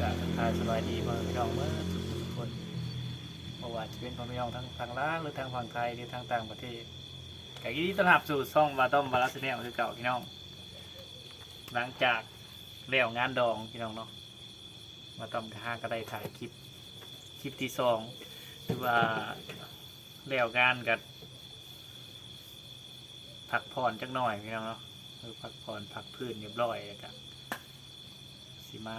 ກະທັກທາຍສະບາຍດີພໍ່ແມ່ພີ່ນ້ອງເບິດທຸກຄົນ ບໍ່ວ່າຈະເປັນພໍ່ແມ່ພີ່ນ້ອງທາງຝັ່ງລາວ ຫຼື ທາງຝັ່ງໄທ ຫຼື ທາງຕ່າງປະເທດ ກະຍິນດີຕ້ອນຮັບສູ່ຊ່ອງບ່າວຕ້ອມ ບາລາ ແຊນແນວ ຄືເກົ່າພີ່ນ້ອງ. ຫຼັງຈາກແລ້ວງານດອງພີ່ນ້ອງເນາະ ບ່າວຕ້ອມກະຫາກະໄດ້ຖ່າຍຄລິບ ຄລິບທີສອງ ຄືວ່າແລ້ວງານກະພັກຜ່ອນຈັກໜ່ອຍພີ່ນ້ອງເນາະ ເອີ ພັກຜ່ອນພັກຟື້ນຮຽບຮ້ອຍ ແລ້ວກະຊິມາ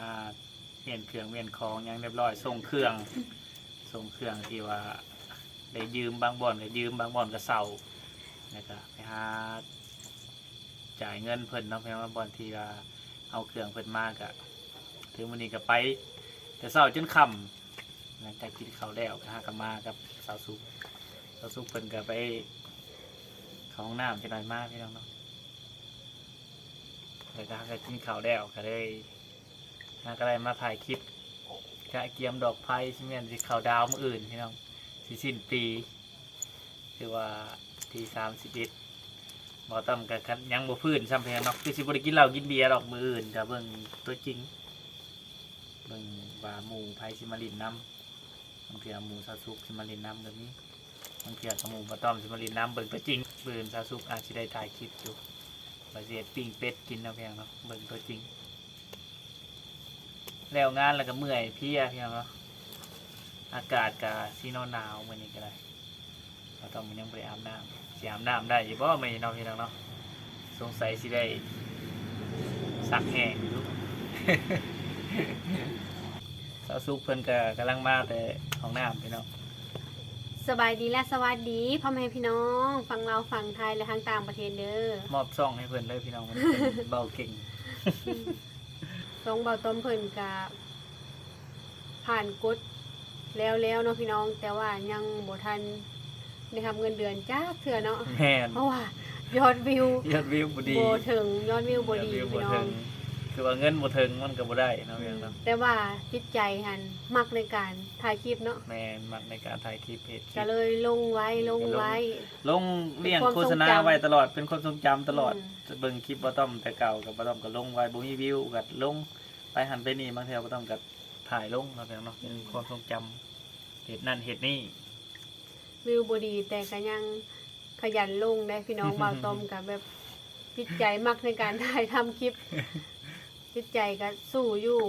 ມ້ຽນເຄື່ອງມ້ຽນຂອງຫຍັງຮຽບຮ້ອຍ ສົ່ງເຄື່ອງ ສົ່ງເຄື່ອງທີ່ວ່າໄດ້ຢືມ ບາງບ່ອນກະຢືມ ບາງບ່ອນກະເຊົ່າ ແລ້ວກະໄປຫາ ຈ່າຍເງິນເພິ່ນເນາະ ພີ່ນ້ອງເນາະ ບ່ອນທີ່ວ່າເອົາເຄື່ອງເພິ່ນມາກະ ເຖິງມື້ນີ້ກະໄປແຕ່ເຊົ້າຈົນຄ່ຳ ຫຼັງຈາກກິນເຂົ້າແລ້ວກະຫາກະມາກັບສາວສຸກ ສາວສຸກເພິ່ນກະໄປເຂົ້າຫ້ອງນ້ຳຈັກໜ່ອຍມາພີ່ນ້ອງເນາະ ແລ້ວກະຫາກະກິນເຂົ້າແລ້ວກະເລີຍ ຫາກະໄດ້ມາຖ່າຍຄລິບກະກຽມດອກໄຟ ຊິແມ່ນຊິເຂົ້າດາວມື້ອື່ນພີ່ນ້ອງ ຊິສິ້ນປີ ຄືວ່າທີສາມສິບເອັດ ບ່າວຕ້ອມກະຍັງບໍ່ຟື້ນຊ້ຳເທື່ອເນາະ ຄືຊິບໍ່ໄດ້ກິນເຫຼົ້າກິນເບຍດອກ ມື້ອື່ນກະເບິ່ງຕົວຈິງ ເບິ່ງວ່າໝູ່ໃຜຊິມາຫຼິ້ນນຳ ບາງເທື່ອໝູ່ສາວສຸກຊິມາຫຼິ້ນນຳກະມີ ບາງເທື່ອກະໝູ່ບ່າວຕ້ອມຊິມາຫຼິ້ນນຳ ເບິ່ງຕົວຈິງ ມື້ອື່ນສາວສຸກອາດຊິໄດ້ຖ່າຍຄລິບຢູ່ ວ່າຊິເຮັດປີ້ງເປັດກິນເນາະ ພີ່ນ້ອງເນາະ ເບິ່ງຕົວຈິງ. ແລ້ວງານແລ້ວກະເມື່ອຍເພຍພີ່ນ້ອງເນາະ ອາກາດກະຊິໜາວໆ ມື້ນີ້ກະໄດ້ ບ່າວຕ້ອມກະຍັງບໍ່ໄດ້ອາບນ້ຳ ຊິອາບນ້ຳໄດ້ຢູ່ບໍ່ມື້ນີ້ເນາະ ພີ່ນ້ອງເນາະ ສົງໄສຊິໄດ້ຊັກແຫ້ງຢູ່ ສາວສຸກເພິ່ນກະກຳລັງມາແຕ່ຫ້ອງນ້ຳພີ່ນ້ອງ. ສະບາຍດີ ແລະ ສະຫວັດດີພໍ່ແມ່ພີ່ນ້ອງຝັ່ງລາວ ຝັ່ງໄທ ແລະ ທາງຕ່າງປະເທດເດີ ມອບຊ່ອງໃຫ້ເພິ່ນເລີຍພີ່ນ້ອງ ເວົ້າເກັ່ງ ຊ່ອງບ່າວຕ້ອມເພິ່ນກະຜ່ານກົດແລ້ວໆເນາະພີ່ນ້ອງ ແຕ່ວ່າຍັງບໍ່ທັນໄດ້ຮັບເງິນເດືອນຈັກເທື່ອເນາະ ແມ່ນ ເພາະວ່າຍອດວິວ ຍອດວິວບໍ່ດີ ບໍ່ເຖິງ ຍອດວິວບໍ່ດີ ຍອດວິວບໍ່ເຖິງ ພີ່ນ້ອງ ຄືວ່າເງິນບໍ່ເຖິງມັນກະບໍ່ໄດ້ເນາະ ແມ່ນເນາະ ແຕ່ວ່າຈິດໃຈຫັ້ນມັກໃນການຖ່າຍຄລິບເນາະ ແມ່ນ ມັກໃນການຖ່າຍຄລິບ ເຮັດຄລິບ ກະເລີຍລົງໄວ້ ລົງໄວ້ ລົງ ລ້ຽງໂຄສະນາໄວ້ຕະຫຼອດ ເປັນຄວາມຊົງຈຳຕະຫຼອດ ອືມ ເບິ່ງຄລິບບ່າວຕ້ອມແຕ່ເກົ່າ ກະບ່າວຕ້ອມກະລົງໄວ້ ບໍ່ມີວິວກະລົງ ໄປຫັ້ນໄປນີ້ ບາງເທື່ອບ່າວຕ້ອມກະຖ່າຍລົງເນາະ ເປັນຄວາມຊົງຈຳ ເຮັດນັ້ນເຮັດນີ້ ວິວບໍ່ດີແຕ່ກະຍັງຂະຫຍັນລົງໄດ໋ພີ່ນ້ອງ ບ່າວຕ້ອມກະແບບຈິດໃຈມັກໃນການຖ່າຍທຳຄລິບ ຈິດໃຈກະສູ້ຢູ່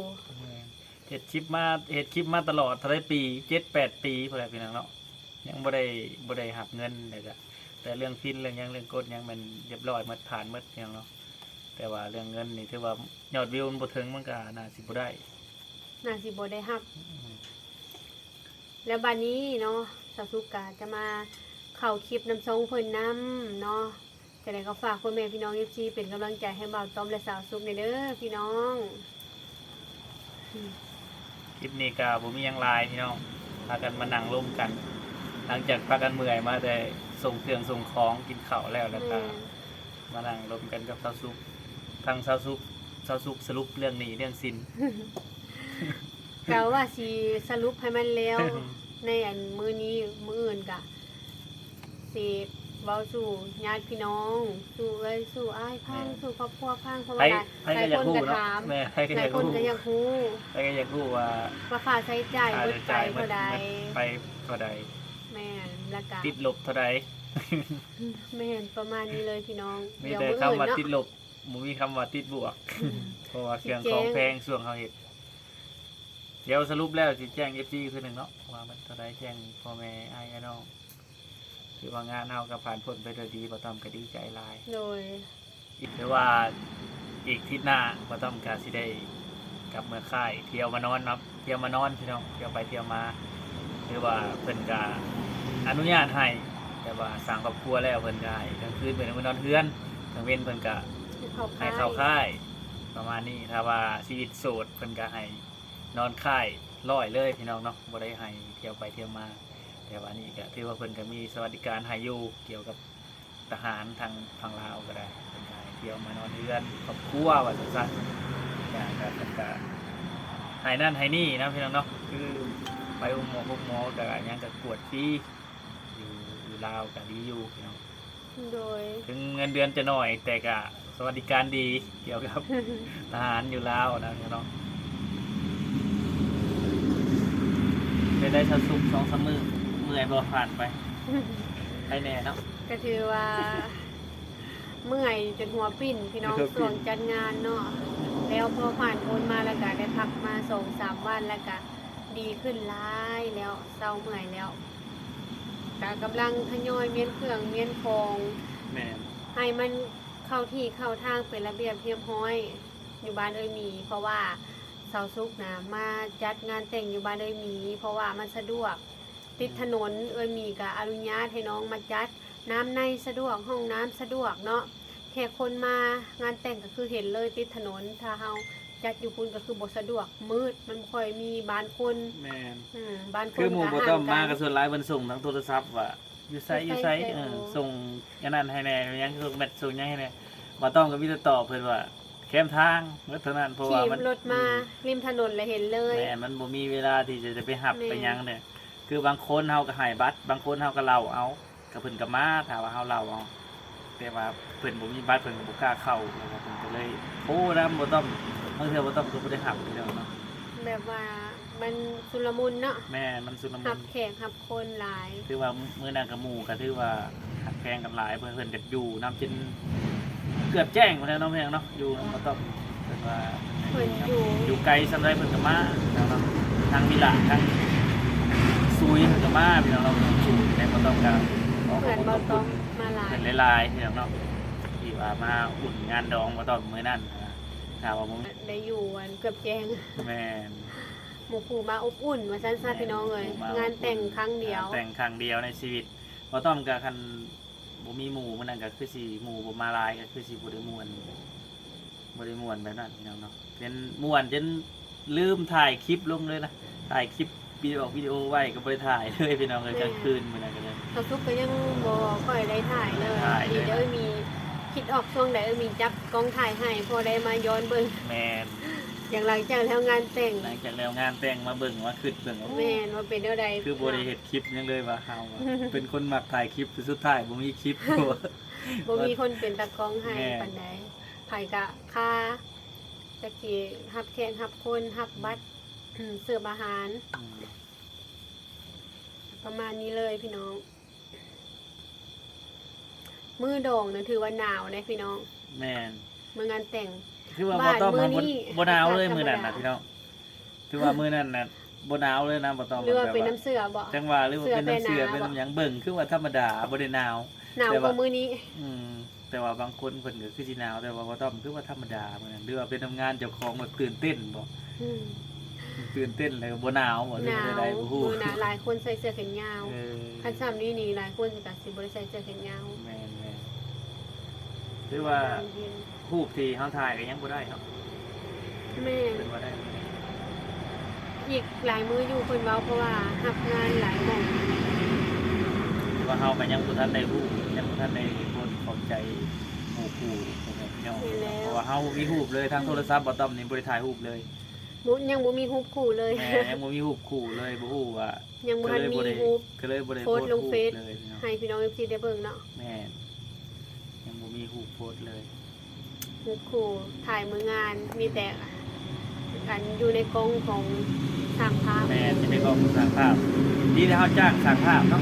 ແມ່ນ ເຮັດຄລິບມາ ເຮັດຄລິບມາຕະຫຼອດເທົ່າໃດປີ ເຈັດແປດປີພຸ້ນແຫຼະພີ່ນ້ອງເນາະ ຍັງບໍ່ໄດ້ ບໍ່ໄດ້ຮັບເງິນ ແລ້ວກະ ແຕ່ເລື່ອງພິນເລື່ອງຫຍັງເລື່ອງກົດຫຍັງແມ່ນຮຽບຮ້ອຍໝົດ ຜ່ານໝົດພີ່ນ້ອງເນາະ ແຕ່ວ່າເລື່ອງເງິນນີ້ຖືວ່າຍອດວິວມັນບໍ່ເຖິງ ມັນກະໜ້າຊິບໍ່ໄດ້ ໜ້າຊິບໍ່ໄດ້ຮັບ ອືມ ແລ້ວບາດນີ້ເນາະ ສາວສຸກກະຈະມາເຂົ້າຄລິບນຳຊ່ອງເພິ່ນນຳເນາະ ຈັ່ງໃດກະຝາກພໍ່ແມ່ພີ່ນ້ອງ ເອັຟຊີ ເປັນກຳລັງໃຈໃຫ້ບ່າວຕ້ອມ ແລະ ສາວສຸກແດ່ເດີພີ່ນ້ອງ. ຄລິບນີ້ກະບໍ່ມີຫຍັງຫຼາຍພີ່ນ້ອງ ພາກັນມານັ່ງລົມກັນ ຫຼັງຈາກພາກັນເມື່ອຍມາແຕ່ສົ່ງເຄື່ອງສົ່ງຂອງ ກິນເຂົ້າແລ້ວ ແລ້ວກະ ແມ່ນ ມານັ່ງລົມກັນກັບສາວສຸກ ທາງສາວສຸກ ສາວສຸກສະຫຼຸບເລື່ອງໜີ້ເລື່ອງສິນ ກະວ່າຊິສະຫຼຸບໃຫ້ມັນແລ້ວ ໃນອັນມື້ນີ້ ມື້ອື່ນກະຊິເວົ້າສູ່ຍາດພີ່ນ້ອງ ສູ່ເອື້ອຍສູ່ອ້າຍຟັງ ແມ່ນ ສູ່ຄອບຄົວຟັງ ເພາະວ່າຫຼາຍ ຫຼາຍຄົນກະຖາມ ແມ່ນ ຫຼາຍຄົນກະຢາກຮູ້ ໃຜກະຢາກຮູ້ວ່າ ວ່າຄ່າໃຊ້ຈ່າຍໝົດໄປເທົ່າໃດ ໝົດໄປເທົ່າໃດ ແມ່ນ ແລ້ວກະຕິດລົບເທົ່າໃດ ແມ່ນ ປະມານນີ້ເລີຍພີ່ນ້ອງ ມີແຕ່ຄຳວ່າຕິດລົບ ບໍ່ມີຄຳວ່າຕິດບວກ ອືມ ເພາະວ່າເຄື່ອງຂອງແພງ ຊິແຈ້ງ ຊ່ວງເຮົາເຮັດ ດຽວສະຫຼຸບແລ້ວຊິແຈ້ງເອັຟຊີຄືໜຶ່ງເນາະ ວ່າມັນເທົ່າໃດ ແຈ້ງພໍ່ແມ່ອ້າຍເອື້ອຍນ້ອງ ຖືວ່າງານເຮົາກະຜ່ານພົ້ນໄປໂດຍດີ ບ່າວຕ້ອມກະດີໃຈຫຼາຍ ໂດຍ ຖືວ່າອີກທິດໜ້າ ບ່າວຕ້ອມກະຊິໄດ້ກັບເມືອຄ້າຍ ທ່ຽວມານອນເນາະ ທ່ຽວມານອນພີ່ນ້ອງ ທ່ຽວໄປທ່ຽວມາ ຖືວ່າເພິ່ນກະອະນຸຍາດໃຫ້ ແຕ່ວ່າສ້າງຄອບຄົວແລ້ວເພິ່ນກະໃຫ້ ກາງຄືນເພິ່ນໃຫ້ມານອນເຮືອນ ກາງເວັນເພິ່ນກະໃຫ້ເຂົ້າຄ້າຍ ປະມານນີ້ ຖ້າວ່າຊີວິດໂສດເພິ່ນກະໃຫ້ນອນຄ້າຍຮ້ອຍເລີຍພີ່ນ້ອງເນາະ ບໍ່ໄດ້ໃຫ້ທ່ຽວໄປທ່ຽວມາ ແຕ່ວ່ານີ້ກະຖືວ່າເພິ່ນກະມີສະຫວັດດີການໃຫ້ຢູ່ ກ່ຽວກັບ ທະຫານທາງຝັ່ງລາວກະໄດ້ ເພິ່ນກະໃຫ້ທ່ຽວມານອນເຮືອນຄອບຄົວວ່າຊັ້ນຊະ ກະເພິ່ນກະໃຫ້ນັ້ນໃຫ້ນີ້ນຳພີ່ນ້ອງເນາະ ຄືໄປໂຮງໝໍໂຮງໝໍກະຫຍັງກະກວດຟຣີ ຢູ່ ຢູ່ລາວກະດີຢູ່ພີ່ນ້ອງ ໂດຍ ເຖິງເງິນເດືອນຈະໜ້ອຍ ແຕ່ກະສະຫວັດດີການດີ ກ່ຽວກັບທະຫານຢູ່ລາວນະພີ່ນ້ອງ. ໄດ້ຊາວສຸກ ສອງສາມມື້ ເມື່ອຍບໍ່? ຜ່ານໄປ ໄຄແນ່ເນາະ. ກໍຖືວ່າເມື່ອຍຈົນຫົວປິ່ນພີ່ນ້ອງ ຫົວປິ່ນ ຊ່ວງຈັດງານເນາະ. ແລ້ວພໍຜ່ານພົ້ນມາແລ້ວກໍໄດ້ພັກມາສອງສາມວັນ ແລ້ວກໍດີຂຶ້ນຫຼາຍແລ້ວ ເຊົາເມື່ອຍແລ້ວ. ກໍກຳລັງທະຍອຍມ້ຽນເຄື່ອງມ້ຽນຂອງ ແມ່ນ ໃຫ້ມັນເຂົ້າທີ່ເຂົ້າທາງ ເປັນລະບຽບຮຽບຮ້ອຍຢູ່ບ້ານເອື້ອຍໝີ ເພາະວ່າ ຊາວສຸກນະມາຈັດງານແຕ່ງຢູ່ບ້ານເອື້ອຍໝີ ເພາະວ່າມັນສະດວກ ຕິດຖະໜົນ. ເອື້ອຍໝີກໍອະນຸຍາດໃຫ້ນ້ອງມາຈັດ ນ້ຳໃນສະດວກ ຫ້ອງນ້ຳສະດວກເນາະ. ແຂກຄົນມາງານແຕ່ງກໍຄືເຫັນເລີຍຕິດຖະໜົນ. ຖ້າເຮົາຈັດຢູ່ພຸ້ນກໍຄືບໍ່ສະດວກ ມືດ ມັນບໍ່ຄ່ອຍມີບ້ານຄົນ. ແມ່ນ ອືມ ບ້ານຄົນ ຄືໝູ່ບໍ່ຕ້ອມມາກໍສ່ວນຫຼາຍເພິ່ນສົ່ງທາງໂທລະສັບວ່າ ຢູ່ໃສ ຢູ່ໃສ ຢູ່ໃສ ເອີ ເອີ ສົ່ງອັນນັ້ນໃຫ້ແດ່ ຫຍັງ ສົ່ງແມັດ ສົ່ງຫຍັງໃຫ້ແດ່. ບໍ່ຕ້ອມກໍມີແຕ່ຕອບເພິ່ນວ່າ ແຄມທາງໝົດເທົ່ານັ້ນ ເພາະວ່າມັນ ຂີ່ລົດມາ ອືມ ລິມຖະໜົນແລ້ວເຫັນເລີຍ. ແມ່ນ ມັນບໍ່ມີເວລາທີ່ຈະໄປຮັບ ແມ່ນ ໄປຫຍັງເດ້. ຄືບາງຄົນເຮົາກໍໃຫ້ບັດ ບາງຄົນເຮົາກໍເລົ່າເອົາ ກໍເພິ່ນກໍມາ ຖ້າວ່າເຮົາເລົ່າເອົາ. ແຕ່ວ່າເພິ່ນບໍ່ມີບັດ ເພິ່ນກໍບໍ່ກ້າເຂົ້າ ແລ້ວກໍເພິ່ນກໍເລີຍໂທນຳບໍ່ຕ້ອມ ບາງເທື່ອບໍ່ຕ້ອມກໍບໍ່ໄດ້ຮັບຢູ່ແລ້ວເນາະ. ແບບວ່າມັນຊຸນລະມຸນເນາະ. ແມ່ນ ມັນຊຸນລະມຸນ ຮັບແຂກຮັບ ຄົນຫຼາຍ. ຖືວ່າມື້ນັ້ນກັບໝູ່ກໍຖືວ່າຮັກແພງກັນຫຼາຍ ເພິ່ນ ເພິ່ນກໍຢູ່ນຳຈົນເກືອບແຈ້ງພຸ້ນແຫຼະເນາະ ແພງເນາະ. ຢູ່ນຳບໍ່ຕ້ອມ ເພິ່ນວ່າ ເພິ່ນຢູ່ ຢູ່ໄກສ່ຳໃດເພິ່ນກໍມາເນາະ. ທັງວິລະ ທັງຊຸຍເພິ່ນກໍມາ ພີ່ນ້ອງເນາະ. ຊຸຍແລ້ວບໍ່ຕ້ອມກໍຂໍຂອບຄຸນ ເພື່ອນບໍ່ຕ້ອມມາຫຼາຍ ເພິ່ນຫຼາຍໆ ພີ່ນ້ອງເນາະ ທີ່ວ່າມາອຸ່ນງານດອງບໍ່ຕ້ອມມື້ນັ້ນນະ. ຖ້າວ່າບໍ່ມີ ໄດ້ຢູ່ອັນເກືອບແຈ້ງ. ແມ່ນ ໝູ່ຄູ່ມາອົບອຸ່ນວ່າຊັ້ນຊະ ແມ່ນ ພີ່ນ້ອງເອີຍ. ໝູ່ຄູ່ມາ ງານແຕ່ງຄັ້ງດຽວ ງານແຕ່ງຄັ້ງດຽວໃນຊີວິດ. ບໍ່ຕ້ອມກໍຄັນບໍ່ມີໝູ່ມື້ນັ້ນກໍຄືຊິ ໝູ່ບໍ່ມາຫຼາຍກໍຄືຊິບໍ່ໄດ້ມ່ວນ ບໍ່ໄດ້ມ່ວນແບບນັ້ນ ພີ່ນ້ອງເນາະ. ເປັນມ່ວນຈົນລືມຖ່າຍຄລິບລົງເລີຍນະ ຖ່າຍຄລິບວິດີໂອ ວິດີໂອໄວ້ກໍບໍ່ໄດ້ຖ່າຍເລີຍ ພີ່ນ້ອງເອີຍ. ແມ່ນ ກາງຄືນມື້ນັ້ນກໍເລີຍ ສາວສຸກກໍຍັງບໍ່ຄ່ອຍໄດ້ຖ່າຍເລີຍ ຖ່າຍເລີຍ ດີແຕ່ເອີຍມີຄິດອອກຊ່ວງໃດ ເອີຍມີຈັບ ກ້ອງຖ່າຍໃຫ້ ພໍໄດ້ມາຍ້ອນເບິ່ງ. ແມ່ນ ຢ່າງຫຼັງຈາກແລ້ວງານແຕ່ງ ຫຼັງຈາກແລ້ວງານແຕ່ງມາເບິ່ງ ມາຄິດເບິ່ງ ໂອ້ ແມ່ນ ວ່າເປັນແນວໃດ ຄືບໍ່ໄດ້ເຮັດຄລິບຫຍັງເລີຍວ່າ ເຮົາເປັນຄົນມັກຖ່າຍຄລິບ ແຕ່ສຸດທ້າຍບໍ່ມີຄລິບ ບໍ່ມີຄົນເປັນຕາກ້ອງໃຫ້ ແມ່ນ ປານໃດ. ໃຜກະຄາ ຈັກຊິຮັບແຂກຮັບຄົນ ຮັບບັດ ເສີບອາຫານ ອືມ ປະມານນີ້ເລີຍ ພີ່ນ້ອງ. ມື້ດອງນະຖືວ່າໜາວເດ້ພີ່ນ້ອງ. ແມ່ນ ມື້ງານແຕ່ງ ຄືວ່າບໍ່ຕ້ອມ ບໍ່ ບໍ່ໜາວເລີຍມື້ນັ້ນນະພີ່ນ້ອງ. ຖືວ່າມື້ນັ້ນນະບໍ່ໜາວເລີຍນະ ບໍ່ຕ້ອມ ຫຼືວ່າເປັນນຳເສື້ອບໍ? ຈັ່ງວ່າ ຫຼືວ່າເປັນນຳເສື້ອ ເສື້ອແບບໜາວບໍ? ເປັນນຳຫຍັງ ເບິ່ງຄືວ່າທຳມະດາ ບໍ່ໄດ້ໜາວ ໜາວກວ່າມື້ນີ້. ອືມ ແຕ່ວ່າບາງຄົນເພິ່ນກໍຄືຊິໜາວ ແຕ່ວ່າບໍ່ຕ້ອມຄືວ່າທຳມະດາ ເໝືອນ ຫຼືວ່າເປັນນຳງານເຈົ້າຂອງແບບຕື່ນເຕັ້ນບໍ? ອືມ ຕື່ນເຕັ້ນແລ້ວບໍ່ໜາວບໍ? ຫຼືວ່າແນວໃດ ໜາວ ບໍ່ຮູ້. ມື້ໜ້າຫຼາຍຄົນໃສ່ເສື້ອແຂນຍາວ. ເອີ ຄັນຊ່ຳນີ້ນີ້ ຫຼາຍຄົນກໍຊິບໍ່ໄດ້ໃສ່ເສື້ອແຂນຍາວ. ແມ່ນໆ ຖືວ່າຮູບທີ່ເຮົາຖ່າຍກໍຍັງບໍ່ໄດ້ເນາະ. ແມ່ນ ເພິ່ນວ່າໄດ້ ອີກຫຼາຍມື້ຢູ່ເພິ່ນເວົ້າ ເພາະວ່າຮັບງານຫຼາຍໝ່ອງ. ແຕ່ວ່າເຮົາກໍຍັງບໍ່ທັນໄດ້ຮູ້ ຍັງບໍ່ທັນໄດ້ເຮັດບຸນຂອບໃຈໝູ່ຄູ່ພໍ່ແມ່ພີ່ນ້ອງ. ແມ່ນແລ້ວ ເພາະວ່າເຮົາບໍ່ມີຮູບເລີຍ ທາງ ອືມ ໂທລະສັບບໍ່ຕ້ອມນີ້ບໍ່ໄດ້ຖ່າຍຮູບເລີຍ. ບໍ່ ຍັງບໍ່ມີຮູບຄູ່ເລີຍ. ແມ່ນ ຍັງບໍ່ມີຮູບຄູ່ເລີຍ ບໍ່ຮູ້ວ່າ ຍັງບໍ່ທັນມີຮູບ ກໍເລີຍບໍ່ໄດ້ ກໍເລີຍບໍ່ໄດ້ໂພສ ໂພສລົງເຟສເລີຍ ໃຫ້ພີ່ນ້ອງເອັຟຊີໄດ້ເບິ່ງເນາະ. ແມ່ນ ຍັງບໍ່ມີຮູບໂພສເລີຍ. ຮູບຄູ່ຖ່າຍມື້ງານ ມີແຕ່ອັນຢູ່ໃນກ້ອງຂອງຊ່າງພາບ. ແມ່ນ ມີແຕ່ກ້ອງຂອງຊ່າງພາບ. ດີແລ້ວເຮົາຈ້າງຊ່າງພາບເນາະ.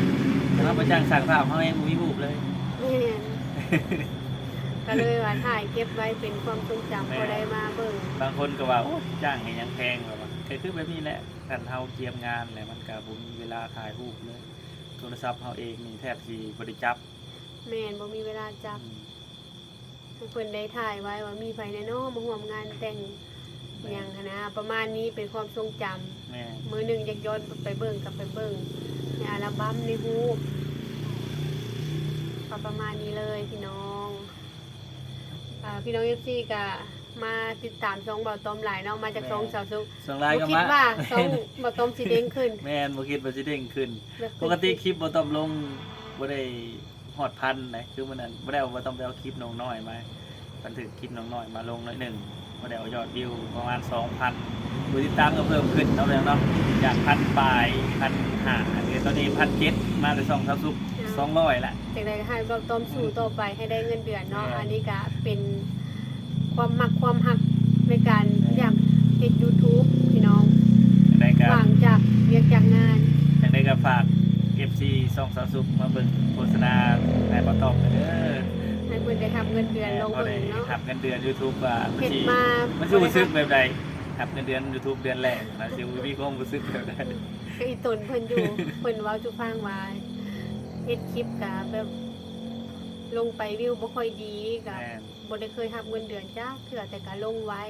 ຖ້າເຮົາບໍ່ຈ້າງຊ່າງພາບ ເຮົາຍັງບໍ່ມີຮູບເລີຍ. ແມ່ນ ກໍເລີຍວ່າຖ່າຍເກັບໄວ້ເປັນຄວາມຊົງຈຳ. ແມ່ນ ພໍໄດ້ມາເບິ່ງ. ບາງຄົນກໍວ່າ ໂອ້ຍ ຈ້າງໃຫ້ຫຍັງແພງ ແບບວ່າ ກໍຄືແບບນີ້ແຫຼະ ຄັນເຮົາກຽມງານແລ້ວ ມັນກໍບໍ່ມີເວລາຖ່າຍຮູບເລີຍ. ໂທລະສັບເຮົາເອງນີ້ແທບຊິບໍ່ໄດ້ຈັບ. ແມ່ນ ບໍ່ມີເວລາຈັບ. ອືມ ເພິ່ນໄດ້ຖ່າຍໄວ້ວ່າມີໃຜແດ່ເນາະມາຮ່ວມງານແຕ່ງ ແມ່ນ ຫຍັງຫັ້ນນະ ປະມານນີ້ ເປັນຄວາມຊົງຈຳ. ແມ່ນ ມື້ໜຶ່ງຢາກຍ້ອນໄປເບິ່ງກໍໄປເບິ່ງໃນອັລະບັມ ໃນຮູບ ກໍປະມານນີ້ເລີຍພີ່ນ້ອງ. ອ່າ ພີ່ນ້ອງເອັຟຊີກໍມາຕິດຕາມຊ່ອງບ່າວຕ້ອມຫຼາຍເນາະ ມາຈາກ ແມ່ນ ຊ່ອງສາວສຸກ. ສ່ວນຫຼາຍກໍ ບໍ່ຄິດວ່າຊ່ອງບ່າວຕ້ອມຊິເດັ່ງຂຶ້ນ. ແມ່ນ ບໍ່ຄິດວ່າຊິເດັ່ງຂຶ້ນ. ແບບ ປົກກະຕິຄລິບບ່າວຕ້ອມລົງບໍ່ໄດ້ຮອດພັນໃດ ຄືມື້ນັ້ນບໍ່ໄດ້ເອົາ ບ່າວຕ້ອມໄປເອົາຄລິບນ້ອງນ້ອຍມາ ບັນທຶກຄລິບນ້ອງນ້ອຍມາລົງໜ້ອຍໜຶ່ງ ບໍ່ໄດ້ເອົາຍອດວິວ ປະມານສອງພັນ ຜູ້ຕິດຕາມກໍເພີ່ມຂຶ້ນເນາະ ເນາະ ຈາກພັນປາຍ ພັນຫ້າ ອັນນີ້ຕອນນີ້ພັນເຈັດ ມາແຕ່ຊ່ອງສາວສຸກ ສອງຮ້ອຍລະ. ຈັ່ງໃດກໍໃຫ້ບ່າວຕ້ອມສູ້ຕໍ່ໄປ ໃຫ້ໄດ້ເງິນເດືອນເນາະ. ແມ່ນ ອັນນີ້ກໍເປັນຄວາມມັກຄວາມຮັກໃນການ ແມ່ນ ຢາກເຮັດຢູທູບພີ່ນ້ອງ. ຈັ່ງໃດກໍ ຫວ່າງຈາກວຽກຈາກງານ ທີ່ຊ່ອງສາວສຸກມາເບິ່ງໂຄສະນາໃຫ້ບ່າວຕ້ອມເດີ ໃຫ້ເພິ່ນໄດ້ຮັບເງິນເດືອນ ແມ່ນ ລອງເບິ່ງເນາະ ເຮົາໄດ້ຮັບເງິນເດືອນ YouTube ວ່າມັນ ເຮັດ ຊິ ມາ ມັນຊິຮູ້ສຶກແບບໃດ ຮັບເງິນເດືອນ YouTube ເດືອນແລກ ແລ້ວຊິມີຄວາມຮູ້ສຶກແບບໃດ ກໍອີ່ຕົນເພິ່ນຢູ່ ເພິ່ນເວົ້າສູ່ຟັງວ່າເຮັດຄລິບກໍແບບລົງໄປວິວບໍ່ຄ່ອຍດີກໍ ແມ່ນ ບໍ່ໄດ້ເຄີຍຮັບເງິນເດືອນຈັກເທື່ອ ແຕ່ກໍລົງໄວ້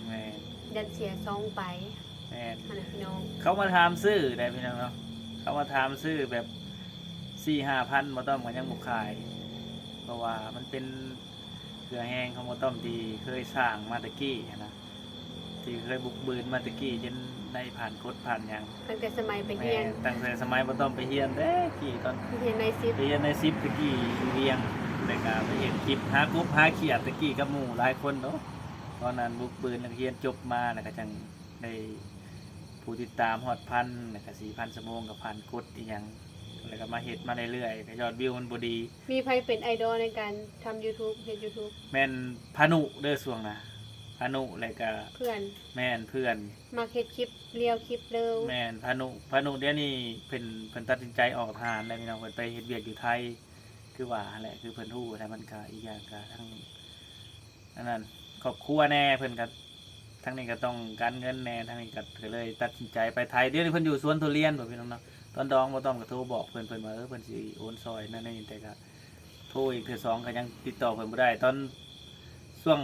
ແມ່ນ ຢ້ານເສຍຊ່ອງໄປ ແມ່ນ ຫັ້ນນະພີ່ນ້ອງ ເຂົາມາຖາມຊື້ໄດ໋ພີ່ນ້ອງເນາະ ເຂົາມາຖາມຊື້ແບບສີ່ຫ້າພັນ ບ່າວຕ້ອມກໍຍັງບໍ່ຂາຍ ເພາະວ່າມັນເປັນເຫື່ອແຮງຂອງບ່າວຕ້ອມທີ່ເຄີຍສ້າງມາແຕ່ກີ້ຫັ້ນນະ ທີ່ເຄີຍບຸກບືນມາແຕ່ກີ້ ຈົນໄດ້ຜ່ານກົດຜ່ານຫຍັງ ຕັ້ງແຕ່ສະໄໝໄປຮຽນ ແມ່ນ ຕັ້ງແຕ່ສະໄໝບ່າວຕ້ອມໄປຮຽນແຕ່ກີ້ ຕອນໄປຮຽນນາຍສິບ ໄປຮຽນນາຍສິບແຕ່ກີ້ຢູ່ວຽງ ແລ້ວກໍໄປເຮັດຄລິບຫາກົບຫາຂຽດແຕ່ກີ້ກັບໝູ່ຫຼາຍຄົນເນາະ ຕອນນັ້ນບຸກບືນ ແລ້ວກໍຮຽນຈົບມາ ແລ້ວກໍຈັ່ງ ໄດ້ຜູ້ຕິດຕາມຮອດພັນ ແລ້ວກະສີ່ພັນຊົ່ວໂມງ ກໍຜ່ານກົດອີ່ຫຍັງ ແລ້ວກໍມາເຮັດມາເລື້ອຍໆ ກໍຍອດວິວມັນບໍ່ດີ. ມີໃຜເປັນໄອດອລໃນການທຳ YouTube ເຮັດ YouTube? ແມ່ນພານຸເດີ ຊ່ວງນະ ພານຸ ແລ້ວກະເພື່ອນ ແມ່ນເພື່ອນ ມັກເຮັດຄລິບລຽວຄລິບເລີວ ແມ່ນພານຸ ພານຸດຽວນີ້ເພິ່ນ ເພິ່ນຕັດສິນໃຈອອກທະຫານແລ້ວພີ່ນ້ອງ ເພິ່ນໄປເຮັດວຽກຢູ່ໄທ ຄືວ່າຫັ້ນແຫຼະ ຄືເພິ່ນຮູ້ແລ້ວ ມັນກະອີກຢ່າງກະທັງ ອັນນັ້ນ ຄອບຄົວແດ່ ເພິ່ນກໍ ທາງນີ້ກໍຕ້ອງການເງິນແດ່ ທາງນີ້ກໍ ກໍເລີຍຕັດສິນໃຈໄປໄທ ດຽວນີ້ເພິ່ນຢູ່ສວນທຸລຽນພຸ້ນ ພີ່ນ້ອງເນາະ ຕອນດອງບ່າວຕ້ອມກໍໂທບອກເພິ່ນ ເພິ່ນວ່າ ເອີ ເພິ່ນຊິໂອນຊ່ອຍນັ້ນນີ້ ແຕ່ກໍໂທອີກເທື່ອສອງກໍຍັງຕິດຕໍ່ເພິ່ນບໍ່ໄດ້ ຕອນຊ່ວງ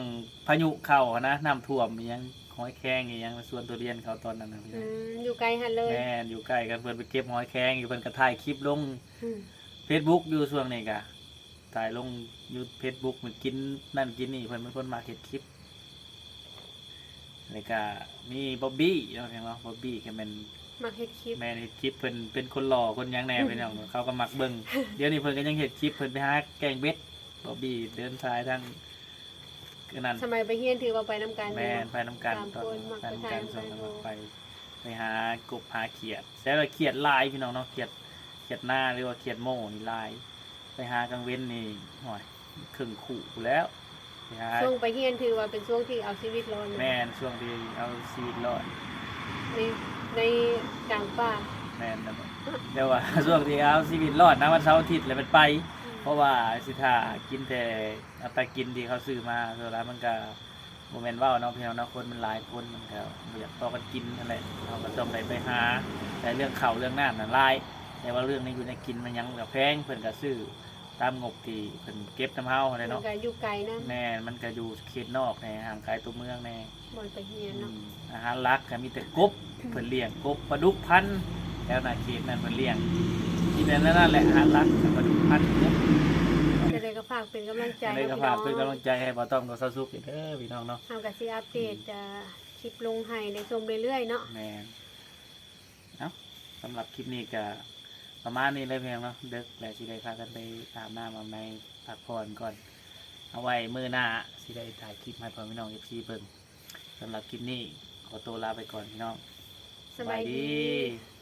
ພາຍຸເຂົ້າຫັ້ນນະ ນ້ຳຖ້ວມອີ່ຫຍັງ ຫອຍແຄງອີ່ຫຍັງ ສວນທຸລຽນເຂົາຕອນນັ້ນນະ ອືມ ຢູ່ໃກ້ຫັ້ນເລີຍ ແມ່ນ ຢູ່ໃກ້ກັນ ເພິ່ນໄປເກັບຫອຍແຄງຢູ່ ເພິ່ນກໍຖ່າຍຄລິບລົງ ອືມ ເຟສບຸກຢູ່ຊ່ວງນີ້ກະ ຖ່າຍລົງຢູ່ເຟສບຸກ ມັນກິນນັ້ນກິນນີ້ ເພິ່ນເປັນຄົນມັກເຮັດຄລິບ ແລ້ວກະມີບອບບີ້ເນາະ ເນາະ ບອບບີ້ກໍແມ່ນມັກເຮັດຄລິບ ແມ່ນເຮັດຄລິບ ເພິ່ນເປັນຄົນຫຼໍ່ຄົນຫຍັງແດ່ ພີ່ນ້ອງ ເຂົາກໍມັກເບິ່ງ ດຽວນີ້ເພິ່ນກໍຍັງເຮັດຄລິບ ເພິ່ນໄປຫາແກ້ງເບັດ ບອບບີ້ເດີນສາຍທາງ ຄືນັ້ນ ສະໄໝໄປຮຽນຖືວ່າໄປນຳກັນ ແມ່ນ ໄປນຳກັນ ສາມຄົນ ຕອນນັ້ນ ໄປນຳກັນ ຊ່ວງນັ້ນໄປ ໄປຫາກົບຫາຂຽດ ແຕ່ວ່າຂຽດຫຼາຍພີ່ນ້ອງເນາະ ຂຽດ ຂຽດນາ ຫຼືວ່າຂຽດໂມນີ້ຫຼາຍ ໄປຫາກາງເວັນນີ້ ໂອ້ຍ ເຄິ່ງຄູ່ພຸ້ນແລ້ວ ໄປຫາ ຊ່ວງໄປຮຽນຖືວ່າເປັນຊ່ວງທີ່ເອົາຊີວິດລອດເລີຍ ແມ່ນ ຊ່ວງທີ່ເອົາຊີວິດລອດ ໃນ ໃນກາງປ່າ ແມ່ນ ແຕ່ວ່າຊ່ວງທີ່ເອົາຊີວິດລອດນະ ວັນເສົາອາທິດແລ້ວແມ່ນໄປ ອືມ ເພາະວ່າຊິຖ້າກິນແຕ່ ອັດຕາກິນທີ່ເຂົາຊື້ມາ ສ່ວນຫຼາຍມັນກະບໍ່ແມ່ນເວົ້າເນາະ ພີ່ນ້ອງເນາະ ຄົນມັນຫຼາຍຄົນ ມັນກະບໍ່ຢາກພໍ້ກັນກິນຫັ້ນແຫຼະ ເຮົາກໍຕ້ອງໄດ້ໄປຫາ ແຕ່ເລື່ອງເຂົ້າເລື່ອງນ້ຳນັ້ນຫຼາຍ ແຕ່ວ່າເລື່ອງແນວຢູ່ແນວກິນມັນຫຍັງມັນກະແພງ ເພິ່ນກະຊື້ຕາມງົບທີ່ເພິ່ນເກັບນຳເຮົາຫັ້ນແຫຼະເນາະ ມັນກະຢູ່ໄກນຳ ແມ່ນ ມັນກະຢູ່ເຂດນອກແດ່ ຫ່າງໄກຕົວເມືອງແດ່. ບ່ອນໄປຮຽນເນາະ ອືມ ອາຫານຫຼັກກໍມີແຕ່ກົບ ເພິ່ນລ້ຽງກົບ ປາດຸກພັນ ແຖວໜ້າເຂດນັ້ນເພິ່ນລ້ຽງ ທີ່ແມ່ນແນວນັ້ນແຫຼະ ອາຫານຫຼັກ ປາດຸກພັນ ກົບ ຈັ່ງໃດກໍຝາກເປັນກຳລັງໃຈ ຈັ່ງໃດກໍຝາກເປັນກຳລັງໃຈໃຫ້ບ່າວຕ້ອມກັບສາວສຸກເດີ ພີ່ນ້ອງເນາະ ເຮົາກໍຊິອັບເດດ ອືມ ຈະຄລິບລົງໃຫ້ໄດ້ຊົມເລື້ອຍໆເນາະ ແມ່ນ ເອົ້າ ສຳລັບຄລິບນີ້ກໍປະມານນີ້ເລີຍ ພີ່ນ້ອງເນາະ ເດິກແລ້ວ ຊິໄດ້ພາກັນໄປອາບນ້ຳອາບໃນ ພັກຜ່ອນກ່ອນ ເອົາໄວ້ມື້ໜ້າຊິໄດ້ຖ່າຍຄລິບໃຫ້ພໍ່ແມ່ພີ່ນ້ອງເອັຟຊີເບິ່ງ ສຳລັບຄລິບນີ້ຂໍໂຕລາໄປກ່ອນພີ່ນ້ອງ ສະບາຍດີ ສະບາຍດີ.